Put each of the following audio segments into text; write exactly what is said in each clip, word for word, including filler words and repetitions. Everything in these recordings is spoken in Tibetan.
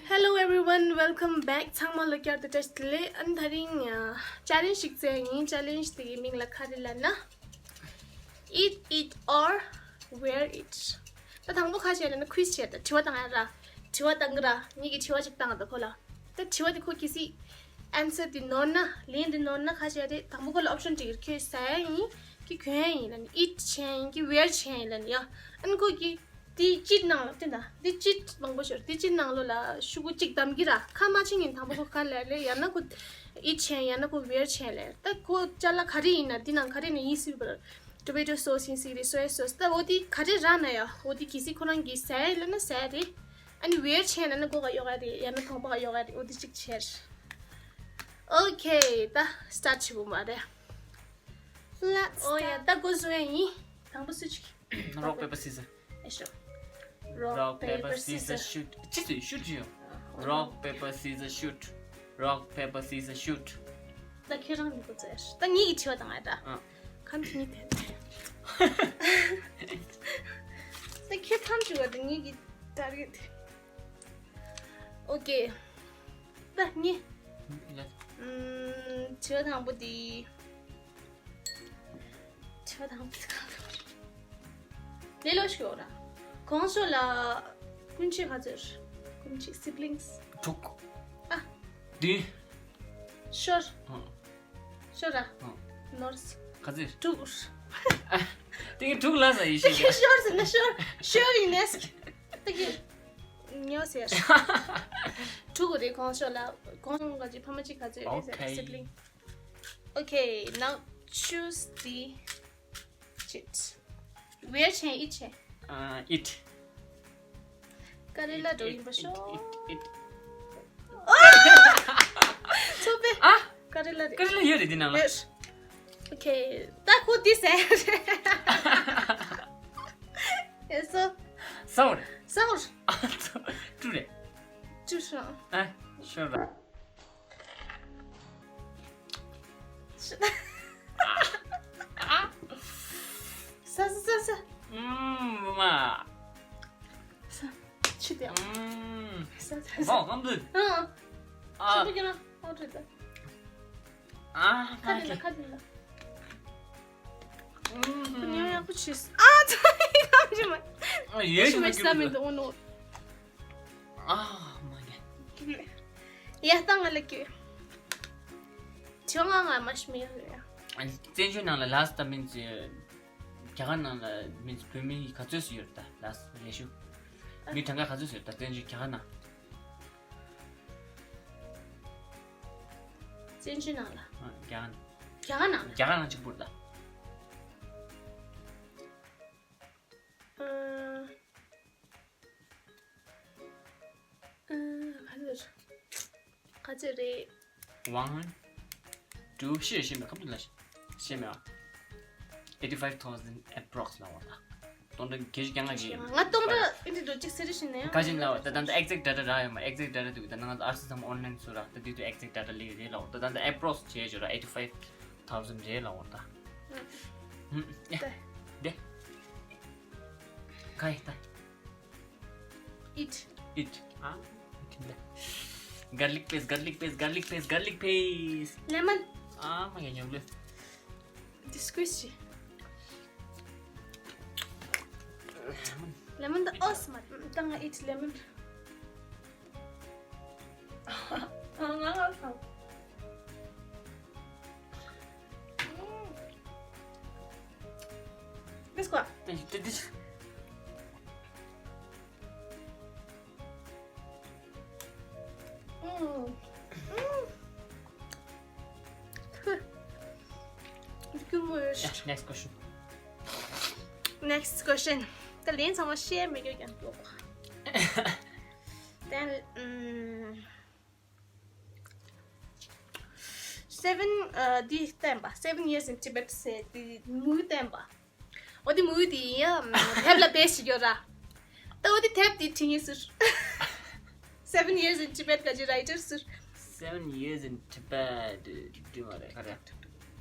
Hello everyone, welcome back. ཚང་མ་ལ་བསྐྱར་དུ་བཀྲ་ཤིས་བདེ་ལེགས། ཨ་ནི་དེ་རིང་ཨ་ཅེ་ལེན་ཇི་ཞིག་བཙལ་ཡིན། ཅེ་ལེན་ཇི་དེ་གི་མིང་ལ་ག་རེ་ལབ་ན། Eat it or wear it. ད་དང་པོ་ག་རེ་བྱས་ལབ་ན་ཁུའིཛ་བྱས། ད་དྲི་བ་བཏང་ཡ་ར། དྲི་བ་བཏང་གི་ར། ངེད་ཀྱིས་དྲི་བ་ཅིག་བཏང་ད་ཁོ་ལ། ད་དྲི་བ་དེ་ཁོ་གལ་སྲིད་ཨན་སར་དེ་ནོར་ན། ལན་དེ་ནོར་ན་ག་རེ་བྱས་རེད། དང་པོ་ཁོ་ལ་ཨོབ་ཤན་དྲིས་ཀྱི་རེད། ཁྱོད་ཟ་ཡ་ཡིན་གི་གོན་ཡ་ཡིན་ལབ་ནས། ཨིཊ་བྱས་ཡིན་གི་ཝེར་བྱས་ཡིན་ལབ་ནས་ཡ། ཨ་ནི་ཁོ་གིས་དེ་ཅིཊ་ནང་ལ་བསྟན་ད། དེ་ཅིཊ་མང་པོ་ཤོར། དེ་ཅིཊ་ནང་ལོགས་ལ་ཤོག་གུ་གཅིག་བདམས་ཀྱི་ར། ཁ་མ་ཕྱེ་ཉིན་དང་པོ་ཁོ་ག་ལབ་རེད། ཡང་ན་ཁོ་ཨིཊ་བྱས་ཡིན། ཡང་ན་ཁོ་ཝེར་བྱས་ཡིན་ལབ། ད་ཁོ་ཅ་ལག་ག་རེ་ཡིན་ན་དེ་ནང་ག་རེ་ཡིན་ན་ཡིན་སྲིད་པ་རེད། ཊོ་མེ་ཊོ་སོ་སི་ཡིན་སྲིད་རེད། སོ་ཡ་སོ་སི། ད་འོ་དེ་ག་རེ་རག་ན་ཡ། འོ་དེ་གལ་སྲིད་ཁོ་རང་གིས་ཟ་ཡ་ལབ་ན་ཟ་ཡ་རེད། ཨ་ནི་ཝེར་བྱས་ན་ན་མགོ་ག་གཡོག་ཡ་རེད། ཡང་ན་གདོང་པ་ག་གཡོག་ཡ་རེད། འོ་དེ་གཅིག་བྱས། ཨོ་ཁེ། ད་སི་ཊར་ཊི་བྱེད་དགོས་མ་རེད། Let's start. ཨོ་ཡ། ད་འགོ་བཟུང་ཡ་ཡིན། དང་པོ་སུ་གཅིག Rock, paper, scissors. ཨེ་ཤོ། Rock, paper, scissors, shoot. ཅི་ཟེར། ཤུཊ་ཅི་ཡོད། Rock, paper, scissors, shoot. Rock, paper, scissors, shoot. ད་ཁྱོད་རང་ནི་གོ་ཚོད། ད་ངེད་ཀྱིས་དྲི་བ་བཏང་ཡ་ད། ཨ། ཁམས་ཀྱི་ནི་དེ། ད་ཁྱོད་ཁམས་ཀྱི་བ་ད་ངེད་ཀྱི་ཊར་གེཊ། ཨོ་ཁེ། ད་ངེད། ལ། ཨམ། དྲི་བ་དང་པོ་དེ། དྲི་བ་དང་པོ་དེ་གང་རེད། ལས་སླ་ཞིག་ཡོད་ར། གོང་ཤོས་ལ་སྤུན་མཆེད་ག་ཚོད་རེད། སྤུན་མཆེད། སིབ་ལིངས། དྲུག་ཨ། བདུན། ཤོར། ཨ། ཤོར་ར། ཨ། ནོར། ག་ཚོད། དྲུག་ཨ། དེ་གི་དྲུག་ལ་ཟ་ཡི་ཤེས། ཤོར་ཟེར་ན་ཤོར། ཤོར་ཡིན་ནས། དེ་གི་ཉོ་ཟེར། དྲུག་རེད། གོང་ཤོས་ལ་གོང་ག་ཅི་ཕ་མ་གཅིག་ག་ཚོད་རེད་ཟེར། ཨོ་ཁེ། སིབ་ལིང་། Okay, now choose the digit. ཝེར་བྱས་ཨིཊ་བྱས། ཨ། ཨིཊ། ཀ་རེ་ལ་འགྲོ་ཡིན་པ་ཤོག་ཨིཊ། ཨིཊ། ཨིཊ། ཚོགས་པས། ཨ། ཀ་རེ་ལ་རེད། ཀ་རེ་ལ་ཡོད་རེད་འདི་ནང་ལ། ཡོད། Okay, ད་ཁོ་འདི་ཟེར། ཡོད་སོ། སའོར། སའོར། ཨ། ཀྲུ་རེད། ཀྲུ་ཤོག་ཨ། ཤོར་ར། ས་ས་ས་ས། ཨུམ། མ། ས། ཆི་དེ། ཨུམ། ས་ས་ས། ཨ། ཨ། ཆི་དེ་ཀྱི་ན། ཨོ་ཏྲི་ད། ཨ། ཁ་དེ་ན། ཁ་དེ་ན། ཨུམ། ཁོ་ཉོ་ཡག་པོ་བྱས། ཨ། ཙི་ཡི་ཁམ་ཅི་མ། ཨ། ཡོད་ཅི་མ་ས་མི་འདུག་ཨོ་ནོ། ཨ། མ་ཉན། ཡ་ད་ང་ལ་ཀྱི། ཁྱོད་ང་ང་མ་ཤི་མི་ཡོད་ཡ། བཙན་བྱོལ་ནང་ལ་ལཱ་སི་ད་མིན་ཙི། རྒྱ་གར་ནང་ལ་མིན་ཙི་བོད་མི་ག་ཚོད་སུ་ཡོད་ད་ལཱ་སི་རེ་ཞུ། མི་གྲངས་ཀ་ག་ཚོད་སུ་ཡོད་ད་བཙན་བྱོལ་རྒྱ་གར་ནང་། བཙན་བྱོལ་ནང་ལ། ཨ། རྒྱ་གར་ནང་། རྒྱ་གར་ནང་། རྒྱ་གར་ནང་གཅིག་པུར་ད། ཨ། ཨ། ག་ཚོད་རེད། ག་ཚོད་རེད། One, two, ཤེས་ཤེས་མེད་ཁམས་ལ་ཤེས་མེད་ཨ། Eighty five thousand approx ལ་བ་ད། སྟོང་ཕྲག་བརྒྱད་ཅུ་གྱ་ལྔ་གི། ང་སྟོང་ཕྲག་ཨེ་འདྲ་འགྲོ་གཅིག་ཟེར་རེ་ཞིག་ནས། ག་ཅིག་ལ་བ་ད་ད་ད་exact data རག་ཡོད་མ། Exact data དུ་ད་ང་ཚོ་ཨར་སི་ཚང་མ་online བཟོ་ར། ད་དེ་དུ་exact data ལི་རེད་ལ་བ་ད་ད་ད་approx བྱས་བྱོས་ར། Eighty five thousand རེད་ལ་བ་ད། ཧུམ། ད། དེ། ག་ཡི་ད། Eat. Eat. ཨ། Garlic paste, garlic paste, garlic paste, garlic paste. Lemon. ཨ་མ་ཡ་ཉོག་ལེ། This squishy. Lemon ད་ཨོ་སི་མ། ད་ང་eat lemon. ང་ང་ང་། This one. དེ་དེ་དེ། ཨུམ། ཨུམ། ཧུ། སྐྱུར་མོ་ཡོད། Yeah, next question. Next question. ད་ལན་ཚང་མ་བཤད་མི་དགོས་ཀྱང་འགྲོ། Then, ཨུམ། Seven, ཨ། འདི་བསྟན་པ། Seven years in Tibet ཟེར་དེ་མུའུ་བསྟན་པ། འོ་དེ་མུའུ་དེ་ཡིན་ཡ། དེབ་ལ་base བྱེད་ཀྱི་ཡོད་ར། ད་འོ་དེ་དེབ་དེ་བྲིས་མཁན་སུ་རེད། Seven years in Tibet ག་ཅི་writer སུ་རེད། Seven years in Tibet བྲིས་མ་རེད་ག་རེ།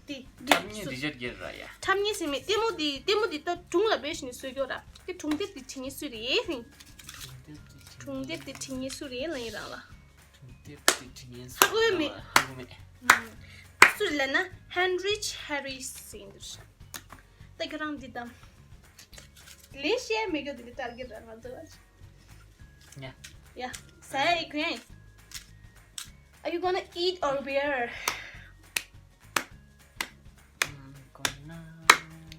དེ་འདི་ཁྲབ་གཉིས་སུ་རི་ཅར་གྱི་ར་ཡ། ཁྲབ་གཉིས་ཟེར་མེད་ལྟད་མོ་དེ་ལྟད་མོ་དེ་ད་སྒྲུང་ལ་བེད་ཤིན་སུ་གྱོ་ར། དེ་སྒྲུང་དེབ་དེ་ཁྲི་གཉིས་སུ་རེད་ཧིན། སྒྲུང་དེབ་དེ་ཁྲི་གཉིས་སུ་རེད་ལ་ཡིན་རང་ལ། སྒྲུང་དེབ་དེ་ཁྲི་གཉིས་སུ་ཧ་གོ་ཡོད་མེད། ཧ་གོ་མེད། སུ་རེད་ལ་ན་Heinrich Harris ཡིན་འདུག་ད་ཁྱོད་རང་འདི་དང་། ལས་བཤད་མེད་གྱོ་དེ་ལས་དྲག་གི་ར་ང་ཚོ་ཡ། ཡ། ས་ཡ་ཡི་གུ་ཡ། Are you gonna eat or wear?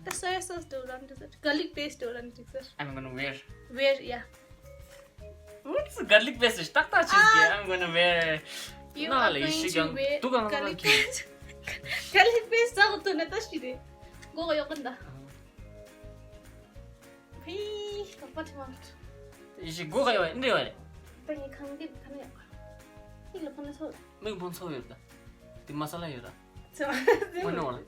ད་soy sauce འགྲོ་རང་འགྲིག་ས། garlic paste འགྲོ་རང་འགྲིག་ས། I'm gonna wear. Wear, yeah. What's garlic paste? ཏག་ཏག་ཆིག་གི I'm gonna wear. You ན་are ལ་ཡི་going ཤི to ཀྱང་དུ་གང་གང་ཁྱི། Garlic paste. Garlic paste ཟ་གོ་ཐུ་ན་ད་ཤི་རེད། མགོ་ག་ཡོག་གི་འདའ། ཕི། ལག་པ་ཁྲི་མ། ཡི་ཤི་མགོ་ག་ཡོག་འདི་ཡོད་རེད། ད་ངས་ཁང་འདི་ཁ་ན་ཡོག་མིག་ལ་ཕོ་ན་ཚོ། མིག་ཕོ་ཚོ་ཡོད་ད། དེ་མ་ས་ལ་ཡོད་ད། མོ་ནོ་ལ།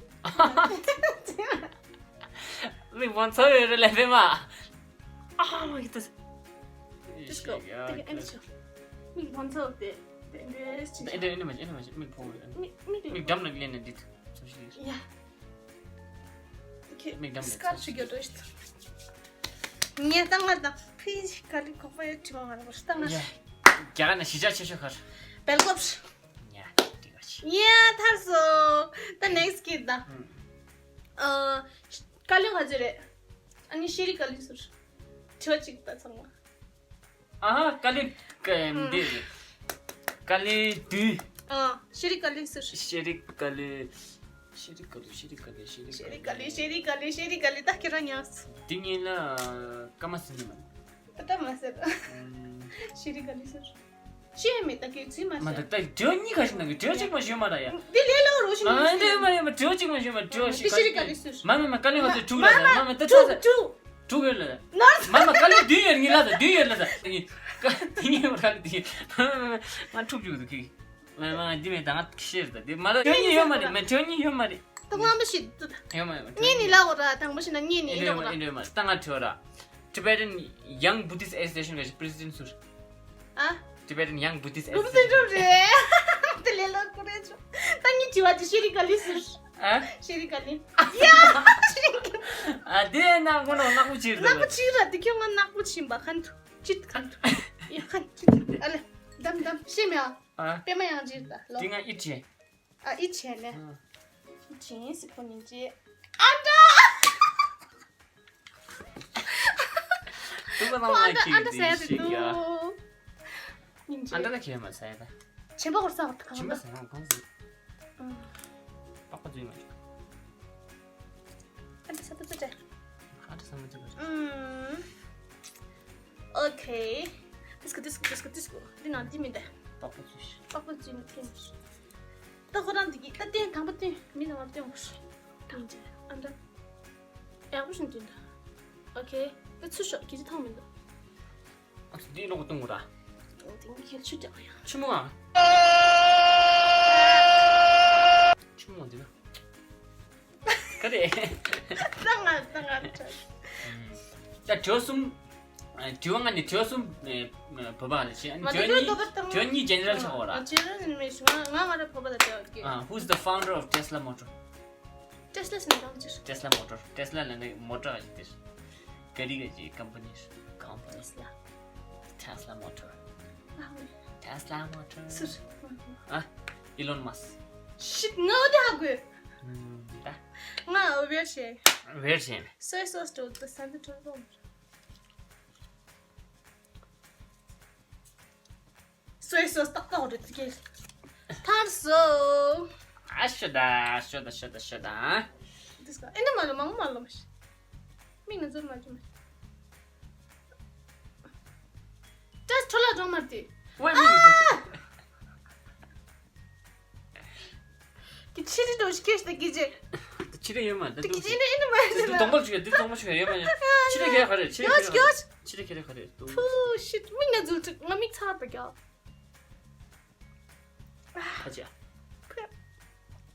མིག་བོང་ཚ་ཡོད་རེད་ལས་པས་མ། ཨ་མ་གི་ཏུ། Just go. ཡ། Take it, end it. མིག་བོང་ཚ་དེ་དེ་འདྲ་ཅིག་ཨེ་འདྲ་ཨེ་འདྲ་མ་ཨེ་འདྲ་མ་མིག་ཕོ་ཡོད། མིག་མིག་མིག་འགྲམ་ལ་ལེན་ནས་འདི་ཐུབ་ཞིག་ཡ། Okay. མིག་འགྲམ་ལ་སྐར་ཚ་ཞིག་ཡོད་འགྲོ་ཞིག་ངས་ད་ང་ད་ཕི་ག་ལི་ཁོག་པ་ཡོད་ཅི་མ་ང་ར་བར་ད་ང་ཡ། རྒྱ་གར་ནས་གཞིས་ཆགས་ཆེ་ཤོས་གར། སྦེལ་ཀོབ། ཡ། འགྲིག་ག་ཆི། ཡ་ཐར་སོང་། ད་next kid ད། ཨ། ཀ་ལི་ག་ཚོད་རེད། ཨ་ནི་ཤེ་རི་ཀ་ལི་ཟུར། དྲི་བ་གཅིག་ད་ཚང་མ། ཨ་ཧ་ཀ་ལི་ཀ་འདི་རེད། ཀ་ལི་དུས། ཨ། ཤེ་རི་ཀ་ལི་ཟུར། ཤེ་རི་ཀ་ལི། ཤེ་རི་ཀ་ལི་ཤེ་རི་ཀ་ལི་ཤེ་རི་ཀ་ལི། ཤེ་རི་ཀ་ལི་ཤེ་རི་ཀ་ལི་ཤེ་རི་ཀ་ལི་ད་ཁྱེད་རང་ཉག་འདི་གཉིས་ལ་ཀ་མ་སི་ནི་མ། ད་ལྟ་མ་ཟེར། ཤེ་རི་ཀ་ལི་ཟེར། ཤེས་མེད་ད་གི་ཚིག་མ་མ་ཟེར། ད་ད་དྲི་བ་གཉིས་ཁ་ཞིག་ནང་གི་དྲི་བ་གཅིག་མ་ཞུས་མ་ར་ཡ། འདི་ལས་ལོ་རོ་ཞིག་མ་འདི་མ་རེད་མ་དྲི་བ་གཅིག་མ་ཞུས་མ་དྲི་བ་ཞིག་འདི་ཤེ་རི་ཀ་ལི་ཟེར། མ་མ་མ་ཀ་ལི་ང་ཚོ་དྲུག་ལ་ཟེར། མ་མ་ད་ཚ་ཟེར། དྲུག་དྲུག་ཡོད་ལ་ཟེར། མ་མ་ཀ་ལི་བདུན་ཡོད་གཉིས་ལ་ཟེར་བདུན་ཡོད་ལ་ཟེར། ཀ་དེ་གཉིས་མ་ཀ་ལི་བདུན་ཡོད། མ་མ་མ་ང་འཁྲུག་བཅུག་འདུག་གི། མ་མ་འདི་མེད་ད་ང་ཤེས་རེད་ད་འདི་མ་ལ་དྲི་བ་གཉིས་ཡོད་མ་རེད་མ་དྲི་བ་གཉིས་ཡོད་མ་རེད། ད་ང་མ་ཤེས་ད། ཡོད་མ་ཡོད་མ་དྲི་བ་གཉིས་ནི་ལ་འོ་ར་དང་པོ་ཤེས་ན་གཉིས་ནི་ཡིན་འགྲོ་ར། ཡིན་འགྲོ་མ་ད་ང་དྲི་བ་ར། Tibetan Young Buddhist Association གི་president ཟུར། ཨ། Tibetan Young Buddhist Association རེད། དེ་ལས་ལོ་ཀུ་རེ་ཆོ། ད་ངའི་དྲི་བ་དེ་ཤེ་རི་ཀ་ལི་ཟུར། ཨ། ཤེ་རི་ཀ་ལི། ཡ། ཨ་དེ་ན་ཁོ་ན་ནག་པོ་ཕྱིར་ནག་པོ་ཕྱིར་ར་དེ་ཁྱོད་ང་ནག་པོ་ཕྱིན་པ་ཁན་ཐུ། ཅིད་ཁན་ཐུ། ཡ་ཁན་ཅིད། ཨ་ལེ། དམ་དམ་ཤེས་མེད་ཨ། ཨ། པད་མ་ཡང་ཅིར་ད་ལོ། དེ་ང་ཨི་ཆེ། ཨ་ཨི་ཆེ་ལེ། ཨ། ཨི་ཆེ་སི་ཁོ་ཉིན་ཅེ། ཨ་ཏྲ། ཏུ་བ་ལང་ལ་ཁྱི་ཨ་ཏྲ་ཟེར་ཏེ་ཏུ། ཨ་ཏྲ་ལ་ཁྱི་མ་ཟེར་ད། ཆེན་པོ་གོར་ས་བར་ཐག་ཆེན་པོ་ཟེར་ན་གང་ཟེར། པགས་པ་འཛུལ་མ་བྱུང་། ཨ་ཏྲ་ས་ཏུ་ཏུ་ཏྲ། ཨ་ཏྲ་ས་མ་ཏུ་ཏུ། ཨོ་ཁེ། ཏིས་ཀོ་ཏིས་ཀོ་ཏིས་ཀོ་ཏིས་ཀོ། འདི་ནང་འདི་མི་འདའ། པགས་པ་འཛུལ་ཤི། པགས་པ་འཛུལ་ནས་ཐོན་ཤི། ད་ཁོ་རང་འདི་གི་ད་བསྟན་དང་པོ་བསྟན་མི་དང་པོ་བསྟན་དགོས་ཤི། ཐང་ཅེ་ཨ་འདྲ། ཡག་པོ་ཞིག་འདུག་འདྲ། ཨོ་ཁེ། ད་ཚུར་ཤོག་གི་ཅི་ཐང་མི་འདུག་ཨ་ཚོ་འདི་ལོག་གཏོང་དགོས་ར། འདི་ངས་ཁྱེད་ཆུ་རྒྱག་ཡ། ཆུ་མོ་ཨ། ཆུ་མོ་འདི་ན། ག་རེ། ད་ང་ད་ང་ད། ད་དྲི་བ་གསུམ། དྲི་བ་ལྔ་ནས་དྲི་བ་གསུམ་བོད་པ་ལ་བྱེད། མ་དྲི་བ་གཉིས་དྲི་བ་གཉིས་general ཆགས་པ་ར། ཇེ་ནེ་རལ་ནི་མེད་ཤི། ང་ང་ང་ར་བོད་པ་ལ་དྲི་བ་གི། Who's the founder of Tesla Motor? Tesla ཟེར་ན་གང་ཅི། Tesla Motor. Tesla ལ་ནི་མོ་ཊ་ཞིག་དེ། ག་རི་ག་ཅི་company company Tesla. Tesla Motor. Tesla Motor. སུ། ཨ། Elon Musk. Shit ང་འོ་དེ་ཧ་གོ། ད། ང་བེར་ཤེ། བེར་ཤེ། Soy sauce འགྲོ་དུ་ས་འདི་འགྲོ་རོ། Soy sauce ཏག་ཏག་འོ་དེ་ཚིག་གེ། ཐར་སོ། ཨ་ཤོ་ད་ཤོ་ད་ཤོ་ད་ཤོ་ད། འདི་སྐ་ཨེ་ནི་མ་ལོ་མང་མ་ལོ་མ་ཤི། མིག་ན་ཛོར་མ་ཅུ་མ། ཏྲས་ཁྲོ་ལ་རོ་མར་ཏི། ཝེ་མི། ཀི་ཆི་རི་ཏོ་ཤི་ཁེ་ཤི་ཏ་ཀི་ཅེ། ཆི་རི་ཡོད་མ་ད་ཏི་ཀི་ཅེ་ནི་ཨེ་ནི་མ་ཏི་ཏོང་པ་ཆུ་ཡ་ཏི་ཏོང་པ་ཆུ་ཡ་ཡོད་མ་ཡ། ཆི་རི་ཁེ་ཁ་རེ་ཆི་རི་ཁེ་ཁ་རེ། ཆི་རི་ཁེ་ཁ་རེ་ཏོ། ཕུ་ཤིད་མིག་ན་ཛུལ་ཅིག་ང་མིག་ཚ་བ་གྱ། ཁ་ཅི་ཡ།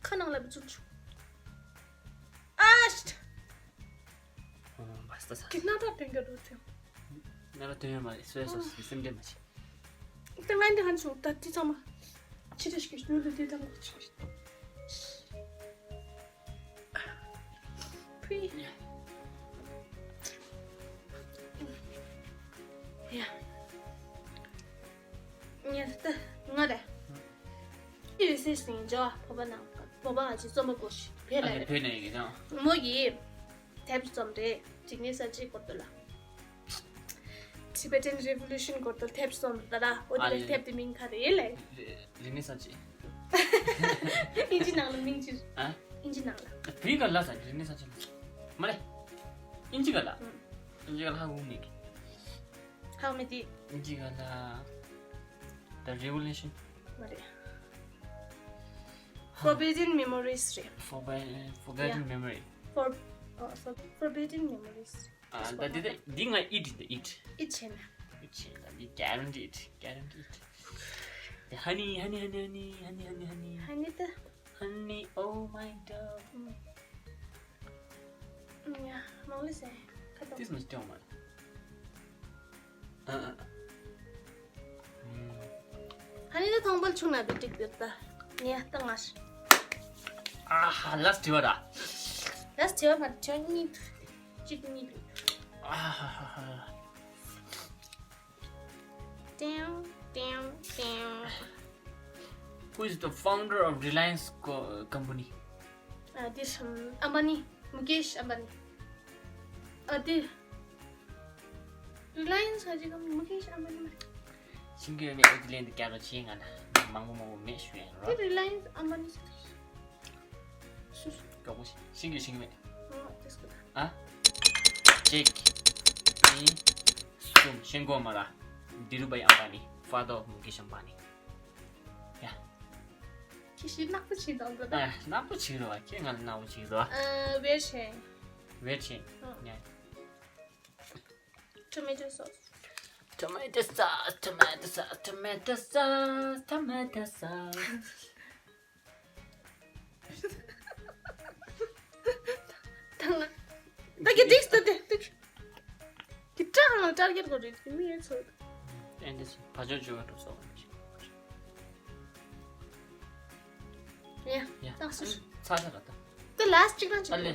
ཁ་ནང་ལ་བི་ཛུལ་ཆུ། ཨ་ཤིད། ཨོ་བ་སྟ་ས། ཀི་ན་ར་ཏེང་ག་རུ་ཏེང་། ན་ར་ཏེང་ཡ་མ་རེད་སོ་ཡ་སོ་སི་སེམས་ཁྲལ་མ་བྱེད། ཏེ་ང་འདི་ཧན་སོང་ད་ཏི་ཚང་མ། ཆི་རེ་ཤི་ནུ་ལུ་ཏི་ཏང་གོ་ཆི་ཤི། ཡ། ངས་ད་ང་རེད། ཡོད་སྲིད་ཟིན་ཇོ་བོད་པ་ནང་བོད་པ་ང་ཅིག་རྩོམ་པ་པོ་ཞིག་བོད་ལ་ཨ་ནི་རེད། བོད་ནས་ཡིན་ཀྱང་མོ་ཡིས་དེབ་རྩོམ་རེད། འཇིགས་མེད་ས་བཅད་སྐོར་དུ་ལ། Tibetan Revolution སྐོར་དུ་དེབ་རྩོམ་ད་ལ་འོ་དེ་ཨ་ལས་ལེ། དེབ་དེ་མིང་ག་རེད་ལས། རི་རི་ནི་ས་བཅད། ཨིན་ཇི་ནང་ལ་མིང་ཅི། ཨ། ཨིན་ཇི་ནང་ལ། བོད་ག་ལ་ས་རི་ནི་ས་བཅད་ལ། མ་རེད། ཨིན་ཇི་ག་ལ། ཨུམ། ཨིན་ཇི་ག་ལ་ཧ་གོ་མེད་གི། ཧ་གོ་མེད་དེ། ཨིན་ཇི་ག་ལ། The Revolution། མ་རེད། Forbidden Memories རེད། Forbi- Forgotten Yeah. Memory། For- uh, for- Forbidden Memories། ཨ། ད་འདི་ད་འདི་ང་ཨིཊ་ཡིན་ད་ཨིཊ། ཨིཊ་བྱས་ན། ཨིཊ་བྱས་ད་འདི་guaranteed guaranteed། ཧ་ནི་ཧ་ནི་ཧ་ནི་ཧ་ནི་ཧ་ནི་ཧ་ནི། ཧ་ནི་ད། Honey, oh my dove། ཨུམ། ཡ། མང་ལེ་ཟེར། ཁ་ཏོག This much too much། ཨ་ཨ། ཧ་ནི་ད་ཐོང་པལ་ཆུང་ན་དུ་ཏིག་ཏིག་ད། ངས་ད་ང་ཤི། ཨ་ཧ། ལ་སི་ཊི་བ་ར། ལ་སི་ཊི་བ་མ་ཆོ་གཉིས། གཅིག་གཉིས། ཨ་ཧ་ཧ་ཧ། ཏེང་ཏེང་ཏེང་། Who is the founder of Reliance co- company? ཨ་དེ་ཨམ་བྷ་ནི། མུ་ཀེཤ་ཨམ་བྷ་ནི། ཨ་དེ་རི་ལ་ཡན་སི་ཧ་ཅི་ཀམ་མུ་ཀེཤ་ཨམ་བྷ་ནི་མ་རེད། ཤིང་གི་མེད་འོ་དེ་ལེན་དུ་བསྐྱར་རོ་ཆེ་ང་ན་མང་པོ་མང་པོ་མེད་ཞུ་ཡ་རོ། དེ་རི་ལ་ཡན་སི་ཨམ་བྷ་ནི་ཟེར། སུ་སུ། མགྱོགས་པོ་ཤིང་གི་ཤིང་གི་མེད། ཨ་དེ་སུ་ད། ཨ། གཅིག་གཉིས། གསུམ། ཤིང་གོ་མ་ར། དྷི་རུ་བྷའི་ཨམ་བྷ་ནི། Father of Mukesh Ambani། ཡ། ཁྱི་ཤི་ནག་པོ་ཆེ་དང་འདོད་ད། ཨ། ནག་པོ་ཆེ་རོ་བ་ཁྱེད་ང་ལ་ནག་པོ་ཆེ་རོ། ཨ། བེར་ཆེ། བེར་ཆེ། ཨ། ཡ། Tomato sauce. Tomato sauce, tomato sauce, tomato sauce, tomato sauce. ད་ང་ད་གི་ཏིག་ཏིག་ཏིག་ཏིག་གི་ཀྲག་ང་ཀྲག་གེར་གོ་རེད་མི་ཡེ་ཚོ། ཨེ་འདི་ཕ་ཇོ་ཇོ་བ་འགྲོ་སོང་། ཡ། ཡ། ཚགས་སུ། ཚ་ཚ་ར་ད། ད་ལ་སི་ཅིག་རང་ཅིག་ཨ་ལེ།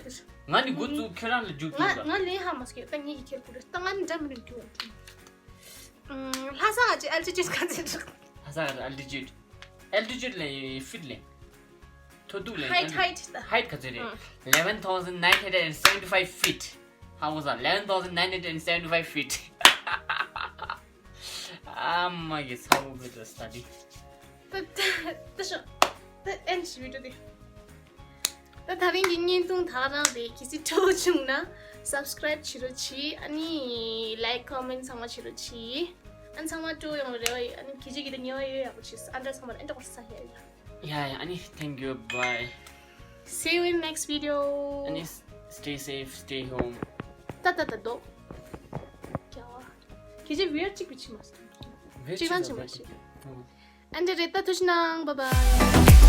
ང་ནི་འགོ་བཙུགས་ཁྱོད་རང་ལ་རྒྱུག་རྒྱུག་ང་ལ། ང་ལེན་ཧ་མ་སྐྱེ་ད་ངེད་ཀྱི་ཁྱེར་ཁུ་རེ་ད་ང་ནི་འདྲ་མི་རིགས་རྒྱུག་ཨུམ། ལྷ་ས་ང་ཅི་ཨལ་ཊི་ཊུཌ་ག་ཚད་འགྲོ། ལྷ་ས་ག་ཚད་ཨལ་ཊི་ཊུཌ། ཨལ་ཊི་ཊུཌ་ལས་ཕིཊ་ལས། མཐོ་གཏུགས་ལས། Height, height ད། Height ག་ཚད་རེད། ཨུམ། eleven thousand nine hundred and seventy five feet། How was that? Eleven thousand nine hundred and seventy five feet། ཨ་མ་གི་ཚ་བོ་བོད་དུ་སྟ་དི། ད་ད་ད་ཤོ་ད་ཨེན་ཤི་བི་ཌི་ཡོ་དེ། ད་ད་རིང་གི་བརྙན་ཐུང་ད་རང་རེད། གལ་སྲིད་སྤྲོ་བྱུང་ན་སབ་སི་ཀ་རའིབ་བྱེད་རོགས་གྱིས། ཨ་ནི་ལའིཀ་ཀོ་མེན་ཚང་མ་བྱེད་རོགས་གྱིས། ཨ་ནི་ཚང་མ་སྤྲོ་ཡོང་རེ་བ་ཡོད། ཨ་ནི་གལ་སྲིད་གི་ད་ཉེ་བ་ཡོད་ཡག་པོ་བྱེད། ཨ་འདྲ་ཚང་མ་ཨ་འདྲ་གོ་ས་ཡ་ཡ། Yeah, yeah, ཨ་ནི་thank you, bye. See you in next video. ཨ་ནི་stay safe, stay home. ད་ད་ད་དོ། ཁྱེད་ཀྱི་བི་ཡར་གཅིག་པུ་ཕྱིན་མ་སོང་། བི་ཡར་གཅིག་རང་ཕྱིན་མ་ཤེས། ཨ་འདྲ་རེད། ད་ཐུགས་རྗེ་གནང་། Bye bye.